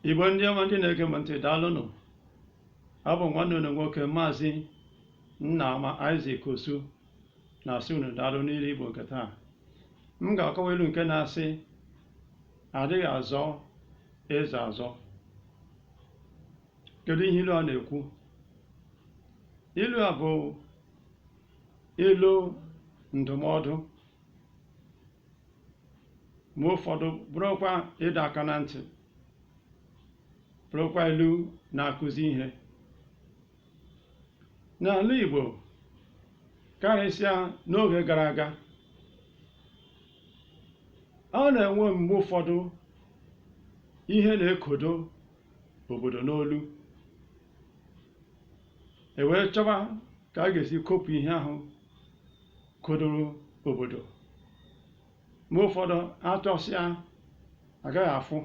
Igbo ndị ọma, ndị na-ege m ntị, daalụnụ. Abụ m nwanne unu nwoke, Maazị Nnaọma Isaac Osu, na-asị unu daalụ n'ilu Igbo nke taa. M ga-akọwa ilu nke na-asị, adịghị azọ eze azọ. Kedu ihe ilu a na-ekwu? Ilu a bụ ilu ndụmọdụ, ma ụfọdụ bụrụkwa ịdọ aka na ntị, bụrụkwa ilu na-akụzi ihe. N'ala Igbo, karịsịa n'oge gara aga, ọ na-enwe mgbe ụfọdụ ihe na-ekodo obodo n'olu, e wee chọba ka a ga-esi kopụ ihe ahụ kodoro obodo. Mgbe ụfọdụ achọsịa, agaghị afụ.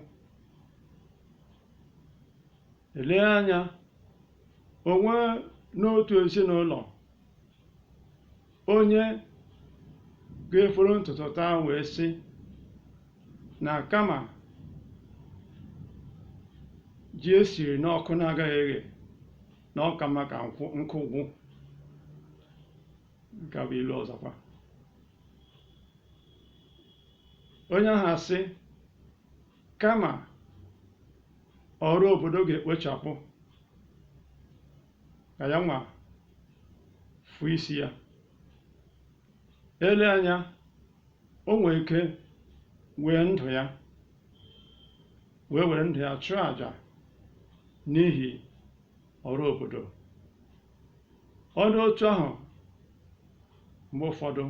Elee anya, o nwee n'otu ezinụlọ onye ga-eforo ntutu taa wee sị na kama ji esiri n'ọkụ na-agaghị eghe, na ọ ka mma ka nkụ gwụ. Nke a bụ ilu ọzọkwa. Onye ahụ asị, kama ọrụ obodo ga-ekpochapụ, ka ya nwa fuo isi ya. Ele anya, o nwee ike wee ndụ ya, wee were ndụ ya chụọ àjà n'ihi ọrụ obodo. Ọ dị otu ahụ, mgbe ụfọdụ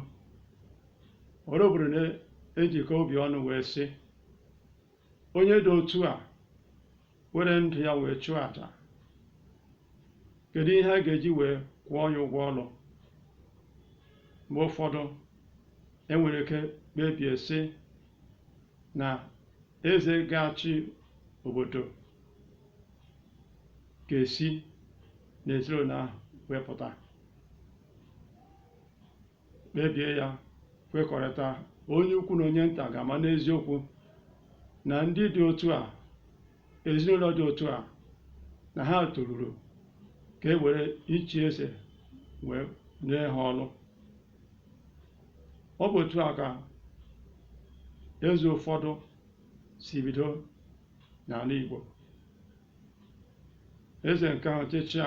ọrụ obodo na-ejikọ obi ọnụ wee sị, onye dị otu a were ndụ ya wee chụọ àjà, kedu ihe a ga-eji wee kwụọ ya ụgwọ ọlụ? Mgbe ụfọdụ e nwere ike kpebie sị na eze ga-achị obodo ga-esi n'ezinụlọ ahụ wee pụta. Kpebie ya, kwekọrịta, onye ukwu na onye nta ga-ama n'eziokwu na ndị dị otu a, ezinụlọ dị otu a, na ha toruru ka e were ichi eze wee nye ha ọlụ. Ọ bụ otu a ka eze ụfọdụ si bido n'ala Igbo. Eze nke ahụ chịchịa,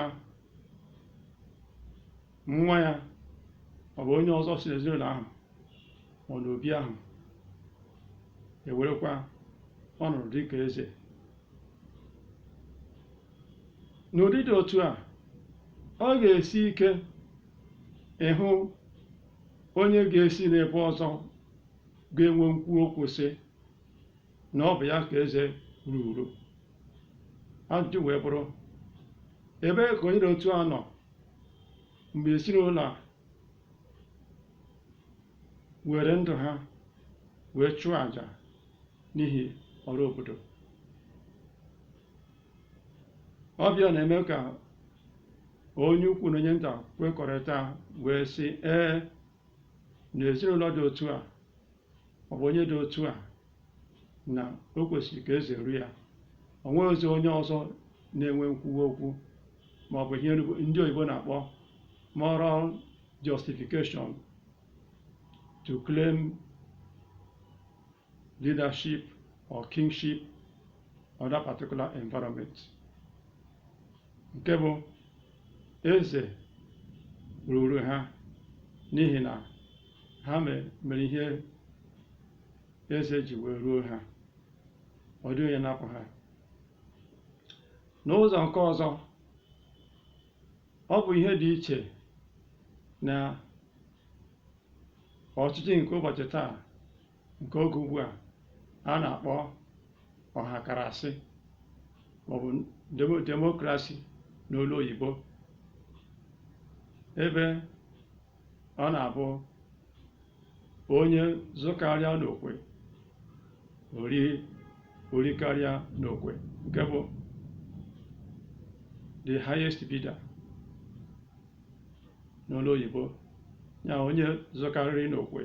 nwa ya ọ bụ onye ọzọ si n'ezinụlọ ahụ ma ọ n'obi ahụ ewerekwa ọnọdụ dịka eze. N'ụdị dị otu a, ọ ga-esi ike ịhụ onye ga-esi n'ebe ọzọ ga-enwe nkwu okwu sị na ọ bụ ya ka eze ruru. Ajụjụ wee bụrụ, ebee ka onye dị otu a nọ mgbe ezinụlọ a were ndụ ha wee chụọ àjà n'ihi ọrụ obodo? Ọbịa na-eme ka onye ukwu na onye nta kwekọrịta wee sị, ee, na ezinụlọ dị otu a, ọ bụ onye dị otu a, na o kwesịrị ka eze ruo ya. O nweghịzi onye ọzọ na-enwe nkwuwa okwu ma ọ bụ ihe ndị oyibo na-akpọ moral justification to claim leadership or kingship of that particular environment. Nke bụ eze ruru ha n'ihi na ha mere ihe eze ji wee ruo ha. Ọ dịghị onye napụ ha. N'ụzọ nke ọzọ, ọ bụ ihe dị iche na ọchịchị nke ụbọchị taa, nke oge ugbu a a na-akpọ ọhakarasị maọbụ democracy n'olu oyibo, ebe ọ na-abụ onye zụkarịa n'okwe, orikarịa n'okwe, nke bụ the highest bidder n'olu oyibo. Ya onye zụkarịrị n'okwe,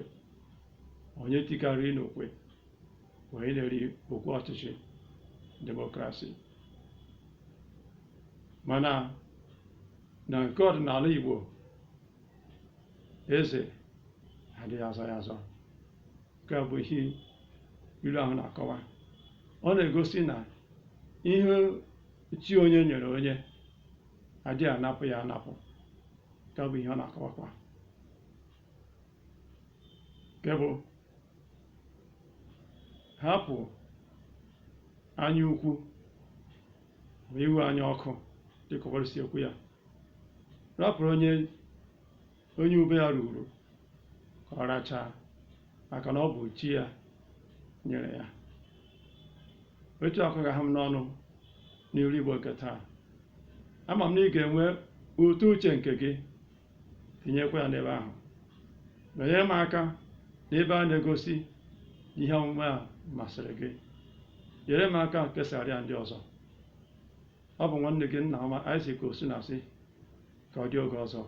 onye tikarịrị n'okwe, onye na-eri okwu ọchịchị democracy. Mana na nke ọdịnala Igbo, eze adịghị azọ ya azọ. Nke a bụ ihe ilu ahụ na-akọwa. Ọ na-egosi na ihe chi onye nyere onye adịghị anapụ ya anapụ. Nke a bụ ihe ọ na-akọwakwa, nke bụ hapụ anya ukwu ma iwe anya ọkụ, dịka ụfọdụ si ekwu ya, rapụrụ onye onye ube ya ruru ka ọ rachaa, maka na ọ bụ chi ya nyere ya. Otu akụ ga-ahụ m n'ọnụ n'ilu Igbo nke taa. Ama m na ị ga-enwe ụtọ uche nke gị, tinyekwa ya n'ebe ahụ. Menyere m aka n'ebe a na-egosi ihe omume a masịrị gị. Nyere m aka kesara ya ndị ọzọ. Ọ bụ nwanne gị Nnaọma Isaac Osunasị. Ka ọ dị oge ọzọ.